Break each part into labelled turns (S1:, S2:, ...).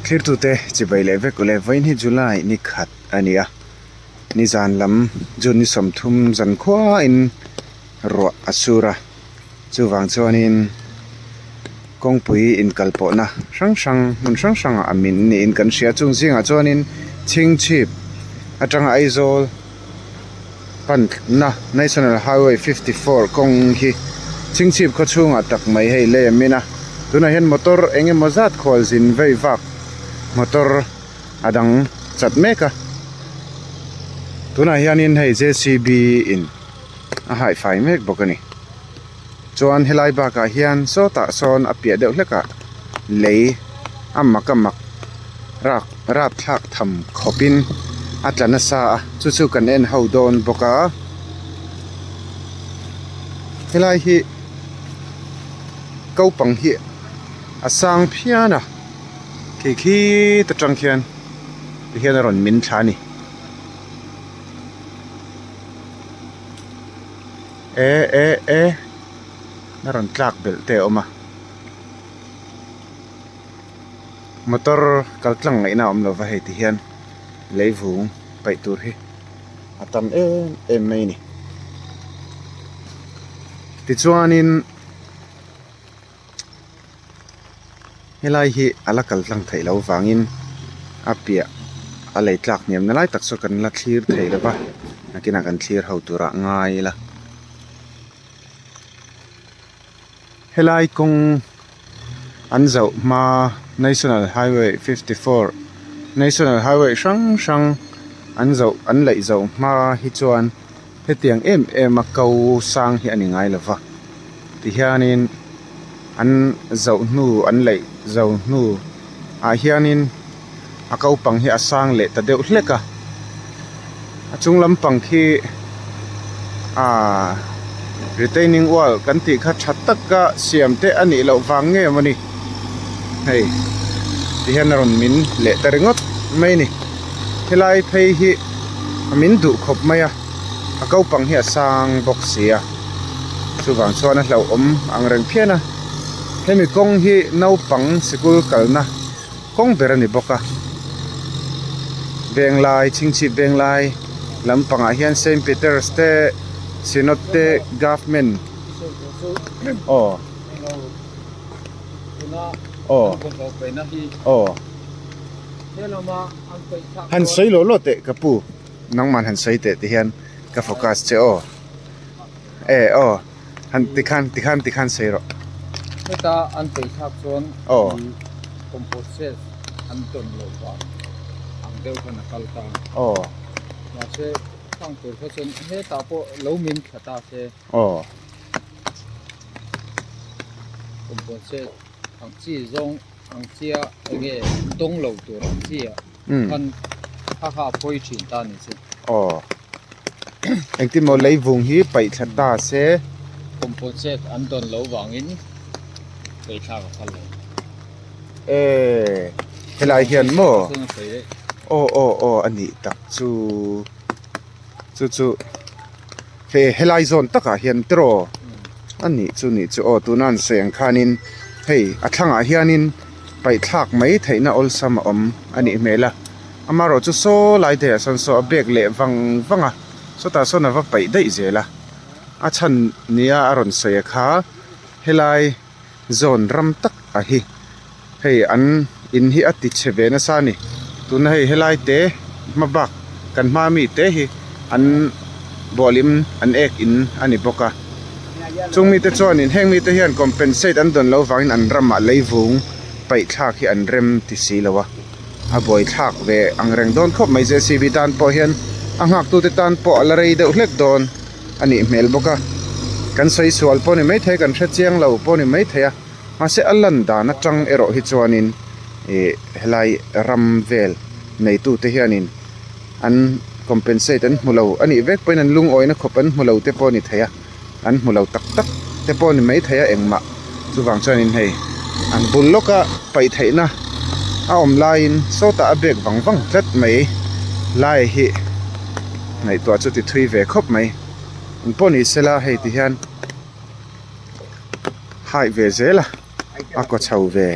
S1: Thlirtute chibai leh vek ule vawiin hi July ni khat a ni a, nizan lam June ni 30 zankhuain ruah a sur a, chuvang chuanin kawngpui inkalpawhna hrang hrang hmun hrang hrangah a min niin kan hria chung zingah chuanin chhingchhip atanga Aizawl panna National Highway 54 kawng hi Chhingchhip khaw chhungah tak mai hei lei a min a, tunah hian motor eng emaw zat khual zin vei vak motor a dang chat mek a, tunah hianin hei JCB in a haihfai mek bawk a ni. Chuan helai bakah hian sawtah sawn a piah deuh hlekah lei a mak a mak rak rapthlak tham khawpin a tla nasa a chu chu kan en ho dawn bawk a helai hi kopang hi a sang phian a khi khi ta tang khian tihian a rawn min thla a ni. E e e a rawn tlak belh te a awm a motor kal tlang ngaihna a awm lova hei ti hian leivung paih tur hi a tam em em mai a ni tichuanin. Helai hi a la kal tlang theih loh vangin a piah a lei tlak hniam na lai tak saw kan la thlir thei lo va nakinah kan thlir ho turah ngai ila. Helai kawng an zoh hma national highway 54 national highway hrang hrang an zoh an laih zoh hma hi chuan hetiang em em a ko sang hi a ni ngai lo va tihianin an zoh hnu an laih zo hnu ah hianin a ko pang hi a sang leh ta deuh hlek a a chung lampang khi ahh retaining wall kan tih kha tha taka siam te a nih loh vang nge mawni hei tihian a rawn min leh ta ringawt mai a ni helai phei hi a min duh khawp mai a a ko pang hi a sang bawk si a chuvang chuan a hlauhawm ang reng phian a hemi kawng hi naupang sikul kalna kawng ber a ni bawk a venglai chhingchhip venglai lampangah hian Saint Peters te Synod te government aw aw aw han sawi lawh lawh teh ka pu nangman han sawi teh ti hian ka focus che aw e aw han tikhan tikhan tikhan sawi rawh.
S2: Heta an peih thlak chuan
S1: aw
S2: compost an tawn loh vang ang deuh khan a kal ta
S1: aw
S2: mahse khang tur kha chuan hetah pawh lo min thla ta se
S1: aw
S2: compost ang chi zawng ang chia enge dawng lo tur ang chi ah khan a ha phawi thin ta ni chu.
S1: Aw engtin maw leivung hi paih thla ta se.
S2: Compensate an dawn lo vangin paih thlak a phal lo.
S1: E helai hian maw aw aw aw a nih tak chu chu chu he helai zawn takah hian tiraw a nih chu nih chu aw tuna an sawi ang khanin hei a thlangah hianin paih thlak mai theihna awlsam a awm a nih hmel a amaherawh chu saw lai te ah sawn saw a bag leh vang vang a sawtah sawn a va paih daih zel a a chhan nia a rawn sawi a kha helai zawn ram tak a hi hei an in hi a ti chhe ve nasa a ni tuna hei helai te hma bak kan hma mi te hi an buahlim an ek in a ni bawk a chung mite chuanin heng mite hian compensate an dawn loh vangin an ramah leivung paih thlak hi an rem ti si lo a a buai thlak ve ang reng dawn khawp mai JCB tan pawh hian a nghak tute tan pawh a la rei deuh hlek dawn a nih hmel bawk a kan sawi sual pawh a ni maithei kan hre chiang lo pawh a ni maithei a. Mahse a lan dan atang erawh hi chuanin ih helai ram vel neitute hianin an compensate an hmu lo a nih vek pawhin an lungawina khawp an hmu lo te pawh a ni thei a, an hmu lo tak tak te pawh a ni mai thei a engmah chuvang chuanin hei an bul lawka paih theihna a awm laiin sawtah a bag vang vang tlat mai lai hi ngaihtuah chu ti thui ve khawp mai engpawh ni sela hei ti hian. Hai ve zel a a kaw chho ve.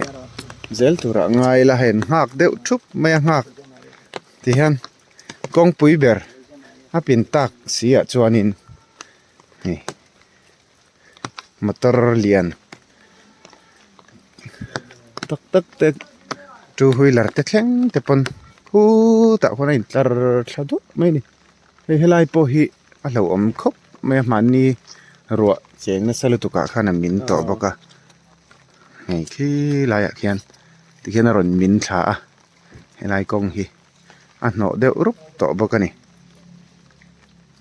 S1: zel turah ngai ila hei an nghak deuh thup mai a nghak ti hian kawngpui ber a pin tak si ah chuanin hei motor lian tak tak te two wheeler te thleng te pawn khutah khuan a in tlar thla duah mai a ni hei helai pawh hi a hlauhawm khawp mai a mahni ruah cheng nasa lutuk ah khan a min tawh bawk a hei khi laiah khian tikhian a rawn min thla a helai kawng hi a hnawh deuh rup tawh bawk a ni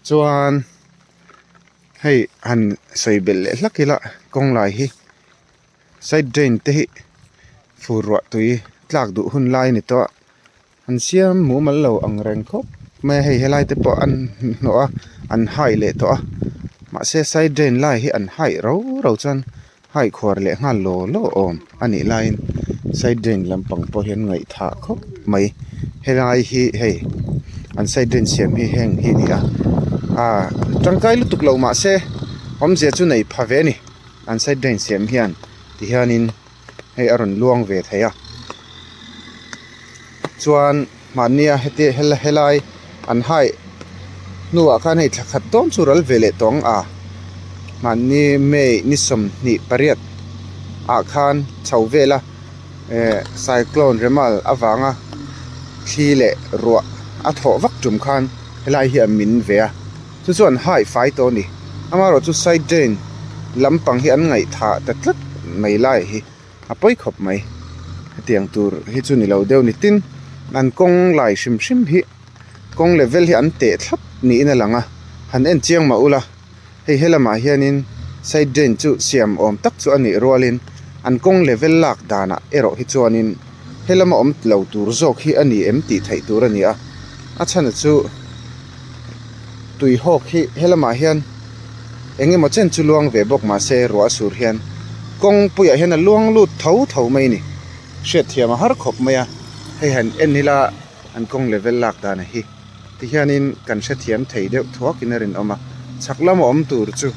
S1: chuan hei han sawi belh leh hlak ila kawng lai hi side drain te hi fur ruah tui tlak duh hun lai a ni tawh a an siam mumal lo ang reng khawp mai a hei helai te pawh an hnawh a an hai leh tawh a mahse side drain lai hi an hai ro ro chuan hai khuar leh nghal law law awm a nih laiin side drain lampang pawh hian ngaihthah khawp mai helai hi hei an side drain siam hi heng hi a ni a ah tangkai lutuk lo mahse awmzia chu nei pha ve a ni an side drain siam hian tihianin. hei a rawn luang ve thei a chuan mahnia heti helai an hai hnuah khan hei thla khat dawn chu ral ve leh tawh ang a mahni may ni 28 ah khan chho vel a eh cyclone remal avanga thli leh ruah a thawh vak tum khan helai hi a min ve a chu chu an hai fai tawh a ni amaherawhchu side drain lampang hi an ngaihthah ta tlat mai lai hi a pawi khawp mai hetiang tur hi chu ni lo deuh ni tin an kawng lai hrim hrim hi kawng level hi an teh thlap niin a lang a han en chiang mah ula hei helamah hianin side drain chu siam awm tak chu a nih rualin an kawng level lak danah erawh hi chuanin helama awm lo tur zawk hi a ni em tih theih tur a ni a a chhan chu. Tui hawk hi helamah hian eng emaw chen chu luang ve bawk mahse ruah a sur hian kawngpuiah hian a luang lut tho tho mai a ni. Hriatthiam a har khawp mai a, hei han en ila an kawng level lak dan hi tihianin kan hrethiam thei deuh thuakin a rinawm a, chhak lama awm tur chu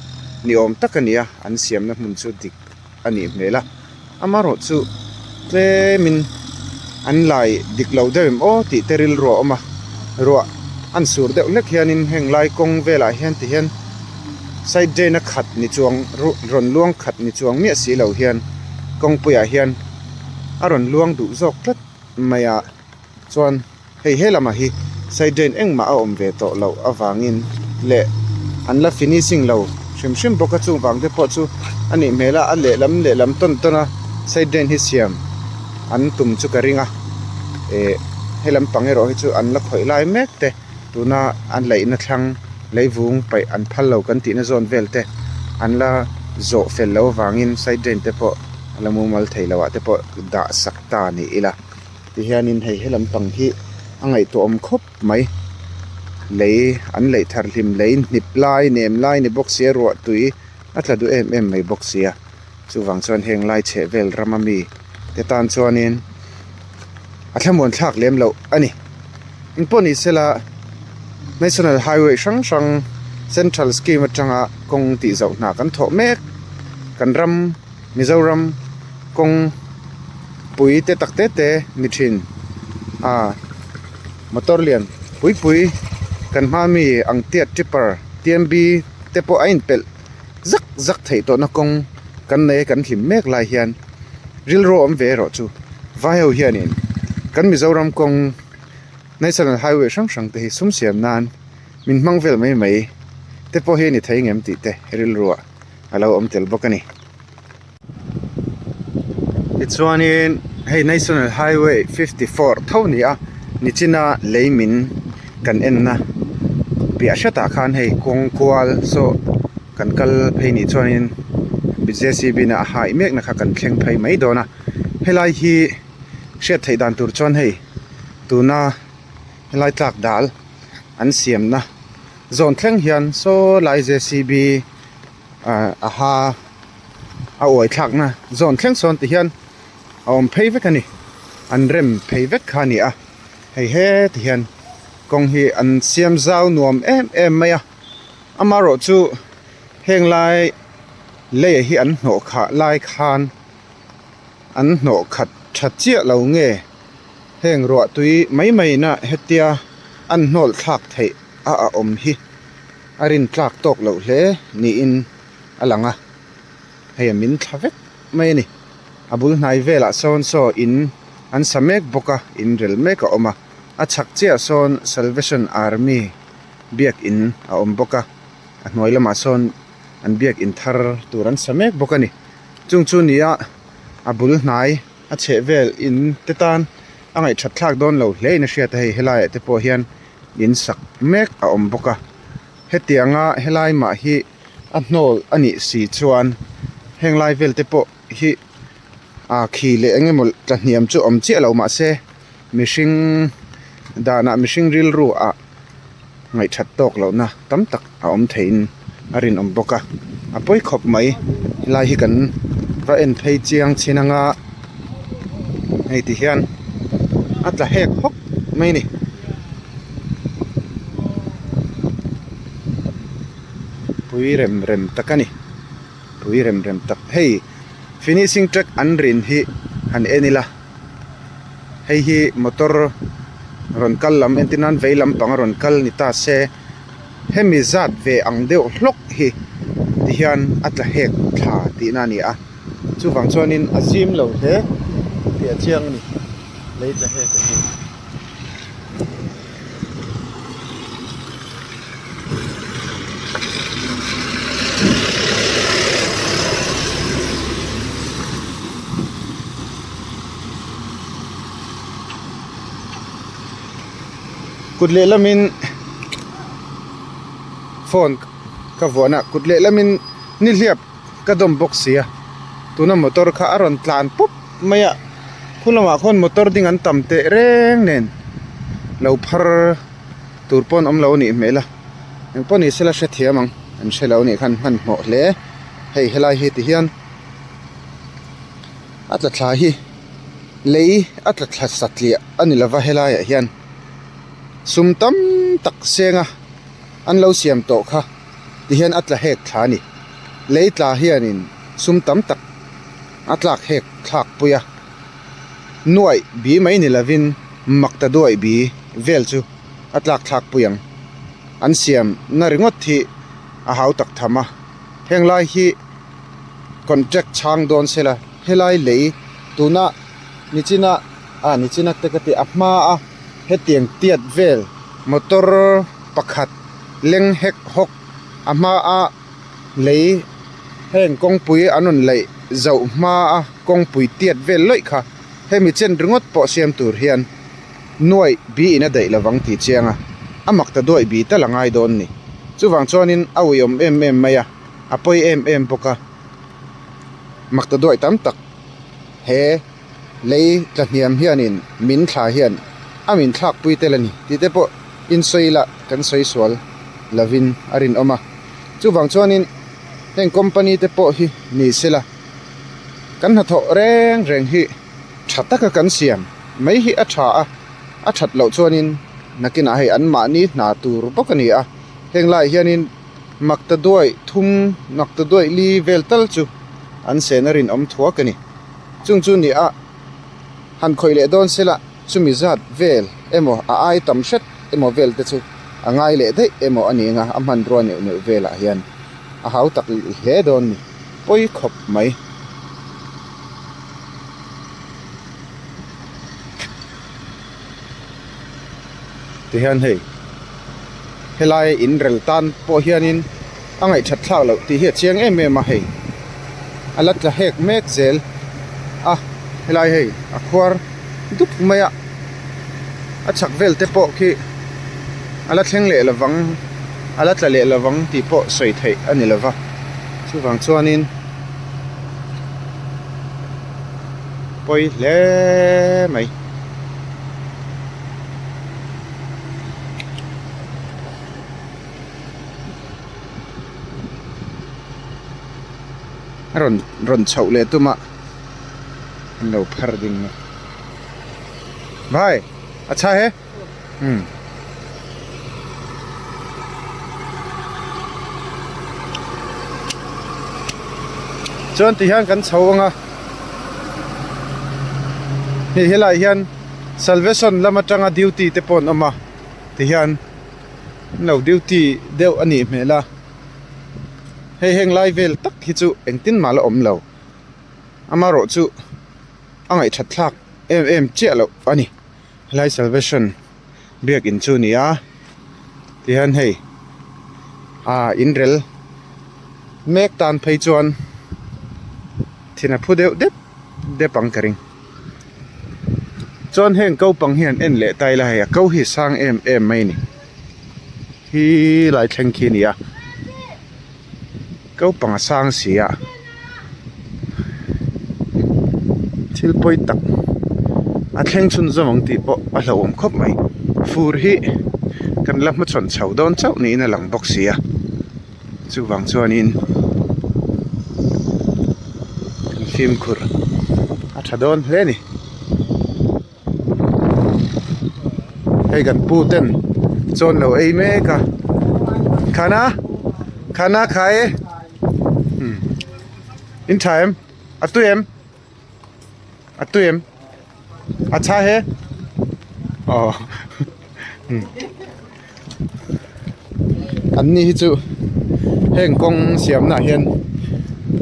S1: ni awm tak a ni a, an siamna hmun chu dik a nih hmel a, amaherawhchu tlemin an lai dik lo deuh em aw tih te rilru a awm a, ruah an sur deuh hlek hianin heng lai kawng velah hian ti hian side drain a khat ni chuang rawn luang khat ni chuang miah si lo hian kawngpuiah hian a rawn luang duh zawk tlat mai a chuan. Hei he lamah hi side drain engmah a awm ve tawh loh avangin leh an la finishing lo hrim hrim bawk a chung vang te pawh chu a nih hmel a a lehlam lehlam tawn tawn a side drain hi siam an tum chu ka ring a eh he lampang erawh hi chu an la khawih lai mek te tuna an laihna thlang leivung paih an phal lo kan tihna zawn vel te an la zawh fel loh avangin side drain te pawh a la mumal thei loh ah te pawh dah sak ta ni ila. Tihianin hei he lampang hi a ngaihtuahawm khawp mai. Lei an leih thar hlim lei hnip lai nem lai ni bawk sia ruah tui a tla duh em em mai bawk sia. Chuvang chuan heng lai chheh vel rama mi te tan chuanin a thlamuan thlak lem loh a ni. Engpawh ni sela National Highway hrang hrang Central Scheme atanga kawng tih zoh hna kan thawh mek kan ram Mizoram kawng pui te tak te te ni thin a motor lian pui pui kan hma mi ang tiat tipper T_M_B te pawh a inpelh zak zak theih tawhna kawng kan nei a kan hlim mek lai hian rilru a awm ve erawh chu vai ho hianin kan Mizoram kawng National Highway hrang hrang te hi sum siam nan min hmang vel mai mai te pawh hi a ni thei ngem tih te rilru ah. a lo awm tel bawk a ni. Tichuanin hei National Highway 54 tho a ni a, nichina lei min kan enna piah hretah khan hei kawng kual saw kan kal phei nih chuanin J_C_B na a hai mek na kha kan thleng phei mai dawn a, helai hi hriat theih dan tur chuan hei tuna helai tlak dal an siamna zawn thleng hian saw lai J_C_B. ah a ha a uai thlakna zawn thleng sawn ti hian a awm phei vek a ni an rem phei vek kha a ni a hei heti hian kawng hi an siam zau nuam em em mai a amaherawh chu heng lai lei hi an hnawh khah lai khan an hnawh khat. Tha chiah lo nge heng ruah tui mai mai ina hetia an hnawl thlak theih a a awm hi a rin tlak tawk loh hle niin a lang a, hei a min thla vek mai a ni. A bul hnai velah sawn saw in an sa mek bawk a, in rel mek a awm a, a chhak chiah sawn Salvation Army biakin a awm bawk a, a hnuai lamah sawn an biakin thar tur an sa mek bawk a ni. Chung chu ni a. a bul hnai a chheh vel in te tan a ngaihthat thlak dawn lo hle in a hriat a hei helai ah te pawh hian in sak mek a awm bawk a hetianga helai mah hi a hnawl a nih si chuan heng lai vel te pawh hi ah khi leh eng emaw tla hniam chu awm chiah lo mahse mihring danah mihring rilru ah. Ngaihthat tawk lohna tam tak a awm theihin a rinawm bawk a, a pawi khawp mai helai hi kan va en phei chiang chin anga hei ti hian a tla hek hawk mai a ni. Pui rem rem tak a ni, pui rem rem tak hei finishing track an rin hi han en ila. Hei hi motor rawn kal lam entir nan vei lampang a rawn kal ni ta se hemi zat ve ang deuh hlawk hi ti hian a tla hek thla tihna a ni a chuvang chuanin a zim lo hle tih a chiang a ni lei tla hek a hi. Kut lehlamin phone ka vuan a kut lehlamin nihliap ka dawm bawk si a tuna motor kha a rawn tlan pup mai a khu lamah khawn motor ding an tam teh reng nen lo phar tur pawn awm lo a nih hmel a engpawh ni sela hrethiam ang an hre lo a nih khan hmanhmawh hle hei helai hi ti hian. A tla thla hi lei a tla thla satliah a ni lova helaiah hian sum tam tak senga an lo siam tawh kha ti hian a tla hek thla a ni lei tla hianin sum tam tak a tlak hek thlak pui a nuaih bi mai ni lovin mak ta duaih bi vel chu a tlak thlak pui ang an siam na ringawt hi a hau tak tham a heng lai hi. Contract chhang dawn sela helai lei tuna nichina ah nichina te ka ti a hma a hetiang tiat vel motor pakhat leng hek hawk a hma a lei heng kawngpui an rawn laih zoh hma a kawngpui tiat vel lawih kha hemi chen ringawt pawh siam tur hian nuaih bi in a daih lovang tih chiang a a mak ta duaih bi tal a ngai dawn ni chuvang chuanin a uiawm em em mai a. a pawi em em bawk a mak ta duai tam tak he lei tla hniam hianin min thla hian a min thlak pui tel a ni tih te pawh in sawi ila kan sawi sual lovin a rinawm a chuvang chuanin heng company te pawh hi ni sela kan hnathawh reng reng hi tha taka kan siam mai hi a tha a a that loh chuanin nakinah hei anmahni hna tur bawk a ni a heng laiah hianin. Makta duaih thum, makta duaih li vel tal chu an sehna rinawm thuak a ni. Chung chu ni a han khawih leh dawn sela chumi zat vel emaw a ai tam hret emaw vel te chu a ngai leh daih emaw a ni anga a hmanrua neuh neuh velah hian a hau tak hle dawn ni pawi khawp mai. Tihian hei helai in rel tan pawh hianin a ngaihthat thlak loh tih hi a chiang em em a hei a la tla hek mek zel a helai hei a khuar dup mai a a chhak vel te pawh khi a la thleng leh lovang a la tla leh lovang tih pawh sawi theih a ni lova chuvang chuanin pawi hle mai. A rawn rawn chhoh leh tum a an lo phar ding a bhai a chha he umm chuan ti hian kan chho ang a. Hei helaiah hian Salvation lam atanga duty te pawh an awm a tihian an lo duty deuh a nih hmel a hei heng lai vel tak hi chu engtin mah la awm lo amaherawh chu a ngaihthat thlak em em chiah loh a ni helai Salvation biakin chu a ni a tihian hei ah inrel mek tan phei chuan thin a phu deuh dep dep ang ka ring chuan heng ko pang hian en leh ta ila hei a ko hi a sang em em mai a ni hi lai thleng khi a ni a ko pang a sang si a thil pawi tak a thleng chhun zawm ang tih pawh a hlauhawm khawp mai fur hi kan la hmachhawn chho dawn chauh niin a lang bawk si a. Chuvang chuanin kan fimkhur a tha dawn hle a ni. Hei kan pu ten chawn lo ei mek a khana khana khai e umm in tha em a tui em a tui em a tha he aw umm. An ni hi chu heng kawng siamna ah hian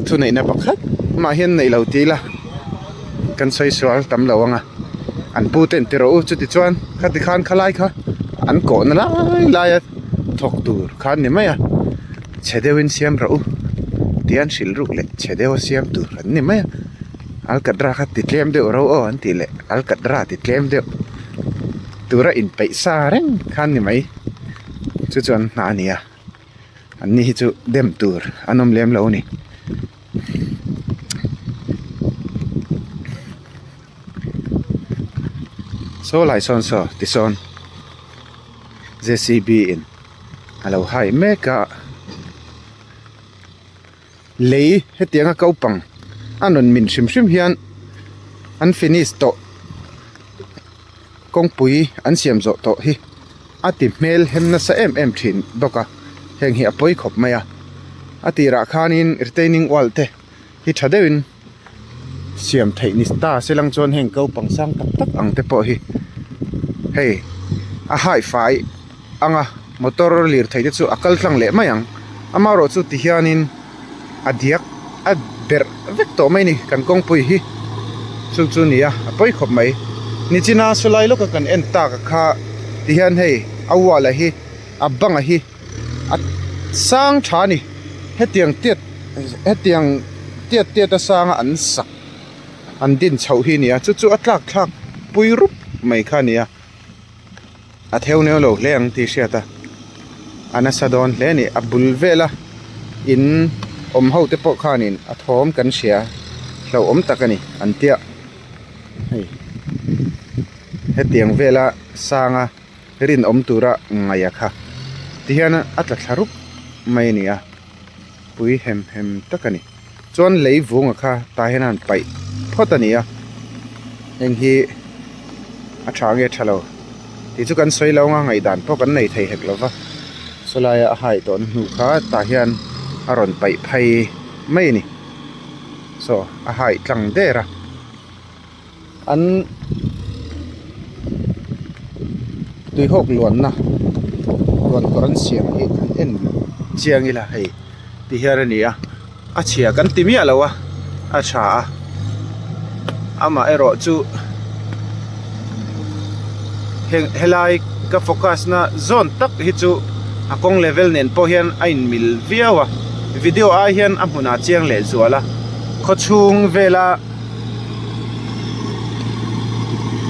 S1: thuneihna pakhat mah hian neih lo ti ila kan sawi sual tam lo ang a an pu te an ti rawh u chuti chuan khati khan khalai kha an kawhna lai lai a thawk tur kha an ni mai a chhe deuhin siam rawh u tih an hrilh ruk leh chhe deuha siam tur an ni mai a alkatra kha ti tlem deuh ro aw an tih leh alkatra ti tlem deuh. Tura inpeih sa reng kha an ni mai chu chu an hna a ni a an ni hi chu dem tur an awm lem lo a ni. Saw lai sawn saw tisawn J C B in a lo hai mek a lei hetianga ko pang a rawn min hrim hrim hian an finish tawh. Kawngpui an siam zawh tawh hi a ti hmel hem nasa em em thin bawk a, heng hi a pawi khawp mai a, a tirah khanin retaining wall te hi tha deuhin siam theih ni ta se lang chuan heng ko pang sang tak tak ang te pawh hi hei a haifai anga motor lirthei te chu a kal tlang leh mai ang amaherawh chu ti hianin a diak a berh vek tawh mai a ni kan kawngpui hi chu chu a ni a a pawi khawp mai nichina sawlai lawka kan en tak a kha ti hian hei a wall a hi a bang a hi a sang tha a ni hetiang tiat hetiang tiat tiat a sanga an sak an din chhoh hi a ni a chu chu a tlak thlak pui rup mai kha a ni a. A theu neu lo hle ang tih hriat a a nasa dawn hle a ni a bul vela in awm ho te pawh khanin a thawm kan hria hlauhawm tak a ni an tia hei hetiang vela sanga rinawm tura ngaih a kha tihian a tla thla rup mai a ni a pui hem hem tak a ni chuan lei vunga kha tah hian a han paih phawt a ni a heng hi a tha nge tha lo tih chu kan sawi lo anga ngaihdan pawh kan nei thei hek lo va sawlaia a hai tawhna hnu kha tah hian a rawn paih phei mai a ni saw a hai tlang der a an tuihawk luanna luan kawr an siam hi an en chiang ila hei ti hian a ni a a chhia kan ti miah lo a a tha a amah erawh chu heng helai ka focus na zawn tak hi chu a kawng level nen pawh hian a in mil viau a video ai hian a hmunah chiang leh zual a khawchhung vela.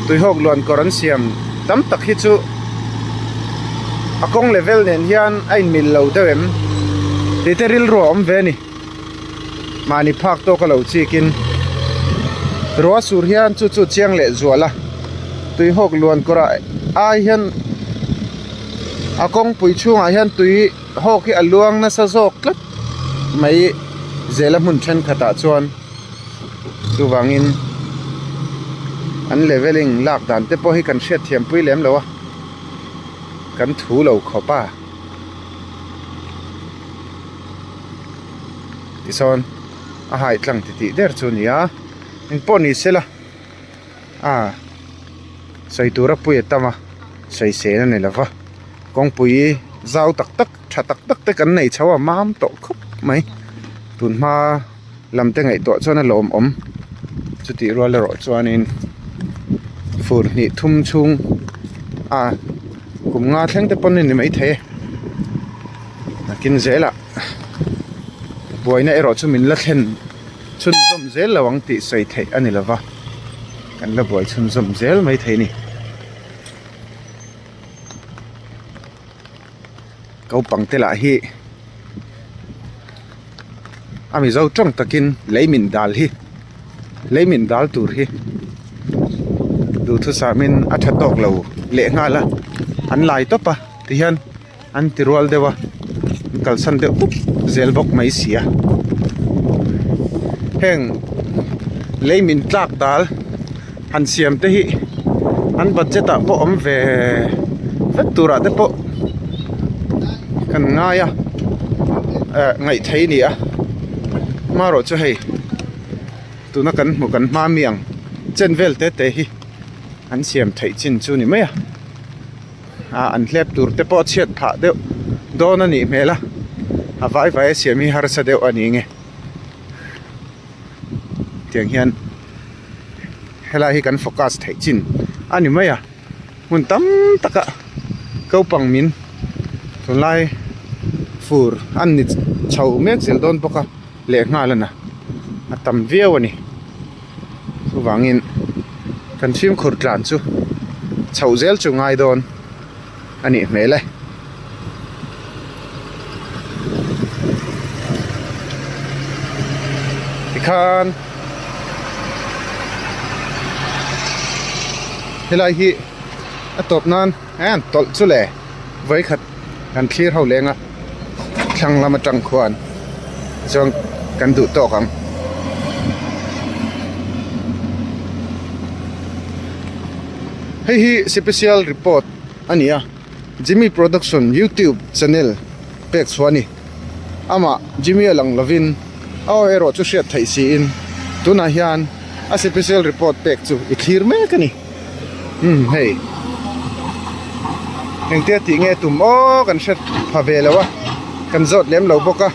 S1: Tuihawk luan kawr an siam tam tak hi chu a kawng level nen hian a inmil lo deuh em tih te rilru a awm ve a ni mahni phak tawk a lo chikin ruah sur hian chu chu chiang leh zual a tuihawk luan kawr ah ai hian a kawngpui chhungah hian tui hawk hi a luang nasa zawk tlat mai zela hmun thenkhatah chuan. Chuvangin an leveling lak dan te pawh hi kan hriat thiam pui lem lo a, kan thu lo khawp a. Tichuan a haih tlang titih der chu a ni a, engpawh ni se la. A sawi tura pui a tam a sawisel a ni lo va kawngpui zau tak tak tha tak tak te kan nei chho a mam tawh khawp mai tun hma lam te ngaihtuah chuan a lawmawm chutih rual erawh chuanin fur hnih thum chhung a kum nga thleng te pawn a ni maithei e nakin zelah buaina erawh chu min la thlen chhunzawm zel lo ang tih sawi theih a ni lova kan la buai chhunzawm zel maithei a ni. Naupang te lah hi a mizo tawng takin lei min dal hi lei min dal tur hi duhthusamin a tha tawk lo leh nghal a an lai tawp a tihian an ti rual deuh a an kalsan deuh pup zel bawk mai si a heng lei min tlak dal han siam te hi an budget ah pawh awm ve vek turah te pawh kan ngai a eh ngaih theih a ni a amaherawh chu hei tuna kan hmuh kan hma mi ang chen vel te te hi an siam theih chin chu a ni mai a ah an hlep tur te pawh a chhiat phah deuh dawn a nih hmel a a vai vai a siam hi harsa deuh a ni nge tiang hian helai hi kan focus theih chin a ni mai a hmun tam taka naupang min tunlai fur an ni chho mek zel dawn bawk a lehnghal a na a tam viau a ni chuvangin kan fimkhur tlan chu chhoh zel chu ngai dawn a nih hmel e. Tikhan helai hi a tawp nan a an tawlh chu le vawikhat kan thlir ho leng a thlang lam atang khuan chuan kan duh tawk ang. Hei hi special report a ni a Jimmy production youtube channel pek chhuah a ni amah Jimmy a lang lovin a aw erawh chu hriat theih siin tunah hian a special report pek chu i thlir mek a ni umm hei engtia tih nge tum aw kan hre pha ve lo a kan zawt lem lo bawk a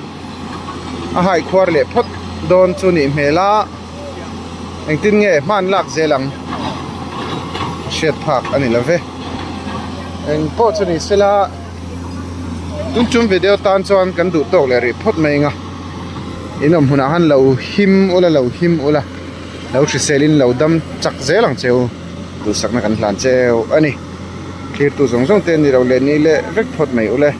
S1: a haikhuar leh phawt dawn chu nih hmel a. Engtin nge hman lak zel ang hriat phak a ni lo ve. Eng pawh chu ni sela tun tum video tan chuan kan duh tawk leh rih phawt mai ang a. In awm hunah han lo him ula lo him ula lo hrisel in lo dam chak zel ang che u duhsakna kan hlan cheu a ni. Thirtu zawng zawng te ni lo leh ni leh vek phawt mai ule.